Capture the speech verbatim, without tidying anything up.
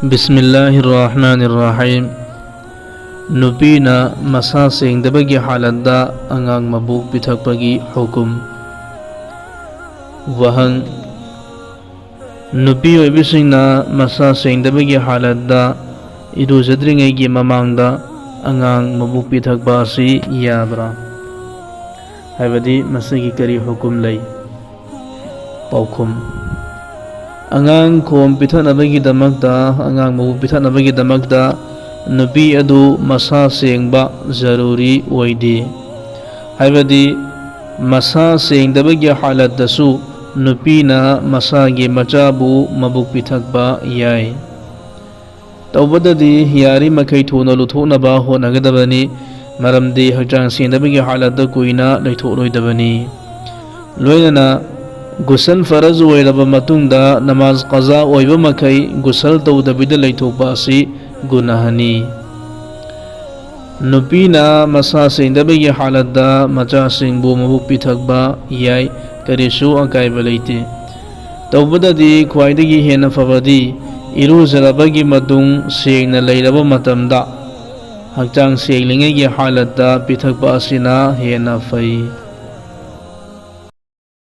ꯕꯤꯁꯃꯤꯜꯂꯥꯍꯤꯔ ꯔꯍꯃꯥꯅꯤꯔ ꯔꯍꯤꯝ꯫ ꯅꯨꯄꯤꯅ ꯃꯁꯥ ꯁꯦꯡꯗꯕꯒꯤ ꯍꯥꯂꯠꯇ ꯑꯉꯥꯡ ꯃꯕꯨꯛ ꯄꯤꯊꯛꯄꯒꯤ ꯍꯨꯀꯨꯝ꯫ ꯋꯥꯍꯪ: ꯅꯨꯄꯤ ꯑꯣꯏꯕꯁꯤꯡꯅ ꯃꯁꯥ ꯁꯦꯡꯗꯕꯒꯤ ꯍꯥꯂꯠꯇ ꯏꯔꯨꯖꯗ꯭ꯔꯤꯉꯩꯒꯤ ꯃꯃꯥꯡꯗ ꯑꯉꯥꯡ ꯃꯕꯨꯛ ꯄꯤꯊꯛꯄ ꯑꯁꯤ ꯌꯥꯕ꯭ꯔꯥ? ꯍꯥꯏꯕꯗꯤ ꯃꯁꯤꯒꯤ ꯀꯔꯤ ꯍꯨꯀꯨꯝ ꯂꯩ? ꯄꯥꯎꯈꯨꯝ: ꯑꯉꯥꯡ ꯈꯣꯝ ꯄꯤꯊꯛꯅꯕꯒꯤꯗꯃꯛꯇ, ꯑꯉꯥꯡ ꯃꯕꯨꯛ ꯄꯤꯊꯛꯅꯕꯒꯤꯗꯃꯛꯇ ꯅꯨꯄꯤ ꯑꯗꯨ ꯃꯁꯥ ꯁꯦꯡꯕ ꯖꯔꯨꯔꯤ ꯑꯣꯏꯗꯦ꯫ ꯍꯥꯏꯕꯗꯤ ꯃꯁꯥ ꯁꯦꯡꯗꯕꯒꯤ ꯍꯥꯂꯠꯇꯁꯨ ꯅꯨꯄꯤꯅ ꯃꯁꯥꯒꯤ ꯃꯆꯥꯕꯨ ꯃꯕꯨꯛ ꯄꯤꯊꯛꯄ ꯌꯥꯏ꯫ ꯇꯧꯕꯗꯗꯤ ꯌꯥꯔꯤꯃꯈꯩ ꯊꯨꯅ ꯂꯨꯊꯣꯛꯅꯕ ꯍꯣꯠꯅꯒꯗꯕꯅꯤ, ꯃꯔꯝꯗꯤ ꯍꯛꯆꯥꯡ ꯁꯦꯡꯗꯕꯒꯤ ꯍꯥꯂꯠꯇ ꯀꯨꯏꯅ ꯂꯩꯊꯣꯛꯂꯣꯏꯗꯕꯅꯤ꯫ ꯂꯣꯏꯅꯅ ꯒꯨꯁꯜ ꯐꯔꯖ ꯑꯣꯏꯔꯕ ꯃꯇꯨꯡꯗ ꯅꯃꯥꯖ ꯀꯖꯥ ꯑꯣꯏꯕ ꯃꯈꯩ ꯒꯨꯁꯜ ꯇꯧꯗꯕꯤꯗ ꯂꯩꯊꯣꯛꯄ ꯑꯁꯤ ꯒꯨꯅꯥꯍꯅꯤ꯫ ꯅꯨꯄꯤꯅ ꯃꯁꯥ ꯁꯦꯡꯗꯕꯒꯤ ꯍꯥꯂꯠꯇ ꯃꯆꯥꯁꯤꯡꯕꯨ ꯃꯕꯨꯛ ꯄꯤꯊꯛꯄ ꯌꯥꯏ, ꯀꯔꯤꯁꯨ ꯑꯀꯥꯏꯕ ꯂꯩꯇꯦ꯫ ꯇꯧꯕꯗꯗꯤ ꯈ꯭ꯋꯥꯏꯗꯒꯤ ꯍꯦꯟꯅ ꯐꯕꯗꯤ ꯏꯔꯨꯖꯔꯕꯒꯤ ꯃꯇꯨꯡ ꯁꯦꯡꯅ ꯂꯩꯔꯕ ꯃꯇꯝꯗ ꯍꯛꯆꯥꯡ ꯁꯦꯡꯂꯤꯉꯩꯒꯤ ꯍꯥꯂꯠꯇ ꯄꯤꯊꯛꯄ ꯑꯁꯤꯅ ꯍꯦꯟꯅ ꯐꯩ꯫